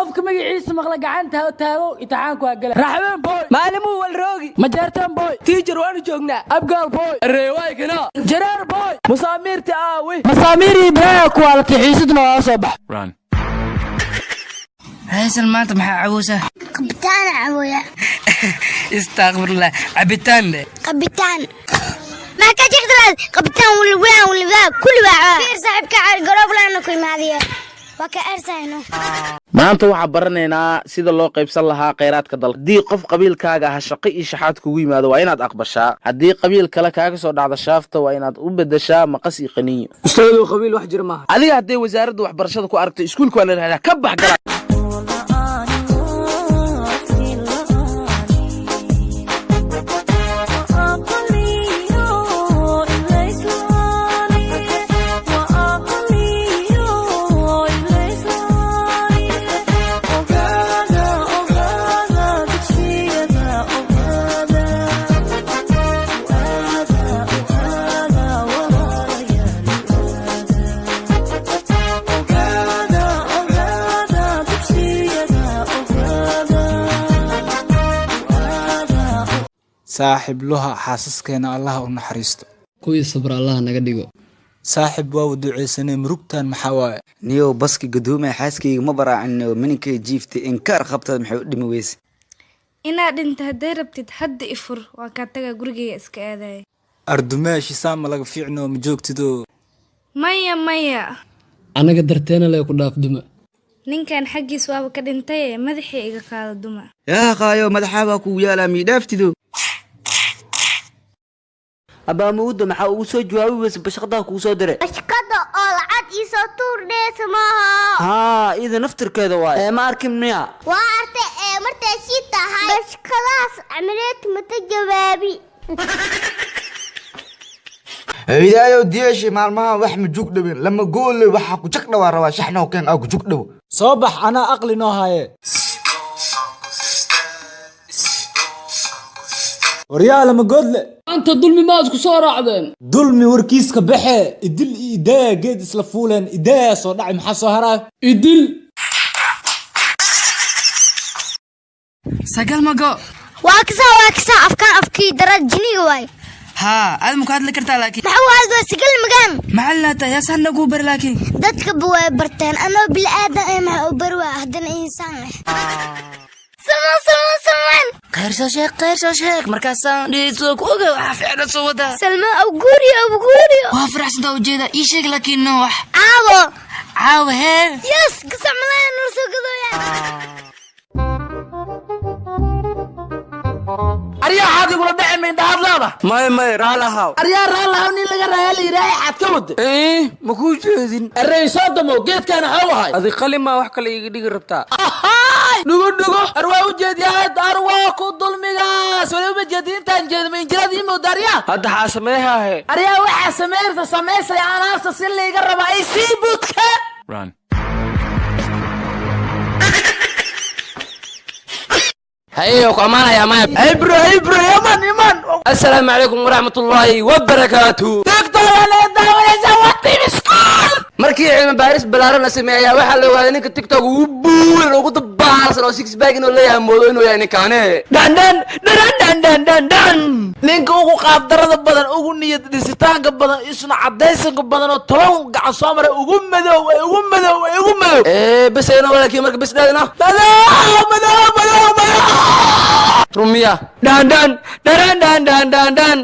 Qofka magaciisa maqla gacanta ha taago, imtixaanku waa gala. Raxween boy. Maalimuu walroogi. Majeerteen boy. Teacher, waanu joognaa. Abgaal boy. Reewaykina. Jareer boy. Musaamiirta aawi? Masaamiir ibrahim kuwaalati xiisadna waa soo bax. Haysan, maanta maxaa caboosaa? Qabitaan caboya. Istakfirullah, cabitaan le. Qabitaan maxaa ka jigdalaad? Qabitaan walwaan walwaa kulli waa fiir. Saaxiibka caar garoob laana ku imaadiya waa ka ersayno. Maanta waxaa baranaynaa sida loo qaybsan lahaa khayraadka dalka. Haddii qof qabiilkaaga ah shaqo iyo shaxaad kugu yimaado, waa inaad aqbashaa. Haddii qabiil kale kaaga soo dhacdo shaafta, waa inaad u beddeshaa maqas iyo qaniinyo. Ustaadow, qabiil wax jira maaha. Adiga hadday wasaaradda waxbarashada ku aragto iskuulka, waa la yidhahdaa ka bax gala. Saaxib luha, xaasaskeena Allaha u naxariisto. Kuwii sabra Allaha naga dhigo. Saaxib, waa duceysanay, murugtan maxaa waaye? Niyow, baski gadoomaya xaaskayga ma baraacin, mininkay jiiftay inkaar qabtaad, maxay u dhimi weyse? Inaad dhinta hadday rabtid, hadda ifur, waa kaa tagaa, gurigayga iska aadaya. Ardumeeshi saama laga fiicno, ma joogtido? Maya, maya. Annaga darteena lee ku dhaaf duma. Ninkan xaggiis waaba ka dhintaye, madaxii iga qaado duma. Yaa qaayo, madaxaa baa kugu yaalaa, miidhaaftido. Abaamuudda, maxaa ugu soo jawaabi weyse bashaqadaa kugu soo diray? Bashqada oo lacag iisoo tuurdheesa maaha. Haa, iyada naftirkeeda waay ee ma arkin miya? Waa artay ee martay sii tahay bashqadaas camileed mata jawaabi. Hidaayo diyeeshi, maalmaha wax ma jug dhawin lama goole, waxaa ku jag dhawaa rabaa shaxnoo keen aa ku jug dhow. Soo bax, anaa aqli noo haye. Waryaa lama goodle. Maanta dulmi maad ku soo raacdeen? Dulmi warkiiska baxe, idil iyo idaaya geed isla fuuleen, idaaya soo dhacay, maxaa soo haraayo? Idil. Sagal mago. Waa kasaa, waa kasaa, afkaan afkii darad jiniga waay. Haa, aad ma ku hadli kartaa laakiin? Maxaa u hadlaa sagal magaan? Macalin taa yaa sax nagu bar laakiin. Dadka ba way barteen, anoo bili-aadan ee maxaa u bari waa haddana insaan leh. Salmaan, Salmaan, Salmaan. Khayr soo sheeg, khayr soo sheeg, markaasaan dhiisoo ku oga waxaa ficna soo wadaa. Salmaan awguuriyo, awguuriyo. Waa faraxsantaa ujeeda, ii sheeg laakiin no wax. Caawo. Caawa hee? Yes, gasac malaya nala soo gadooya. Aryaa, xaad igula dhici mindhaad leeda. Maya, maya, raal ahaw. Aryaa, raalahaw, nin laga raaya la yidhaahay, xaad ka wada? Ma kuu jeedin. Arey soo damo, geedkaana xoo ahay. Adi qalin maa wax kale iiga dhigi rabtaa? Dhugo dhugo, arwaa u jeediyaa, arwaa ku dulmigaas wali uma jeedi, intaan jeedma injirada ii mooda aryaa. Hadda xaa sameeyhaahe? Aryaa, waxaa sameyrta samaysay anaasta si layga rabaa ay sii budka. Haye, ku amaanaya maya. Hey bro, hey bro, yaman yaman. Assalaamu calaykum waraxmatullaahi wabarakaatu. Doctor, la daawanaysa waa TV School. Markii cilmi baaris ballaaran la sameeyay ayaa waxaa la ogaaday ninka TikTok ugu buuran, ugu dabaalsan oo six pack inuu leeyahay moodo inuu yahay ninkaane. Dhandhan dhan dhan dhan dhan, ninka ugu qaabdarada badan, ugu niyad dhisitaanka badan, isna cadaysanka badan oo 10 gacan soo maray, ugu madow ee ugu madow ee ugu madow. Ee bes ayna walaakiin marka bes dhaadina. Madow, madow, madow, madow. Rumiya. Dhan dhan dhan dhan dhan dhan dhan.